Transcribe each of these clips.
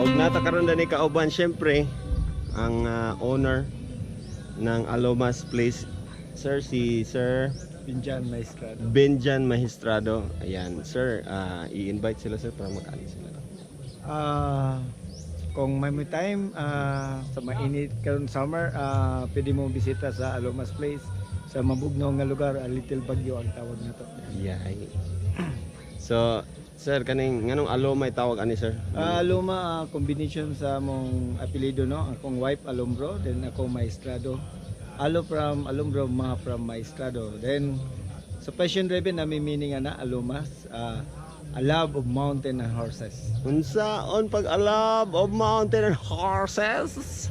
Og naa ta karon dani kauban syempre ang owner ng Aloma's Place, sir, si Sir Binjan Maestrado. Benjan Magistrado. Ayan, sir, i-invite sila, sir, para makaali sila. Kung may time sa mainit karon summer, pwede mo bisita sa Aloma's Place sa mabugnaw nga lugar, a Little Baguio ang tawag nato. Yeah. So, sir, kaning nganong Aloma tawag ani, sir? Aloma, combination sa among apelyido, no. Akong wife Alombro, then ako Maestrado. Alo from Alombro, Ma from Maestrado. Then sa passion driven nami meaning ana Alomas, a love of mountain and horses. Unsaon pag a love of mountain and horses?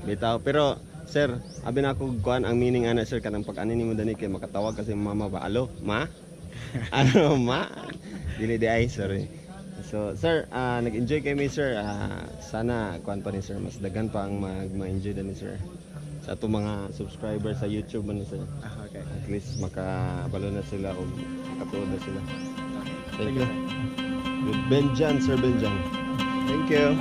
Bitaw, pero sir, abi na ako kuan ang meaning ana, sir, kanang pag ani nimo dani kay makatawag kasi mama ba, alo, ma? Ano, ma? Dili di ay, sorry. So, sir, nag-enjoy kami, sir. Sana kuan pa ni sir, mas daghan pa ang mag ma-enjoy dani, sir. Sa atong mga subscribers sa YouTube man ni sir. Ah, okay. At least makabalo na sila o makatuod na sila. Thank you. With Benjan, Sir Benjan. Thank you.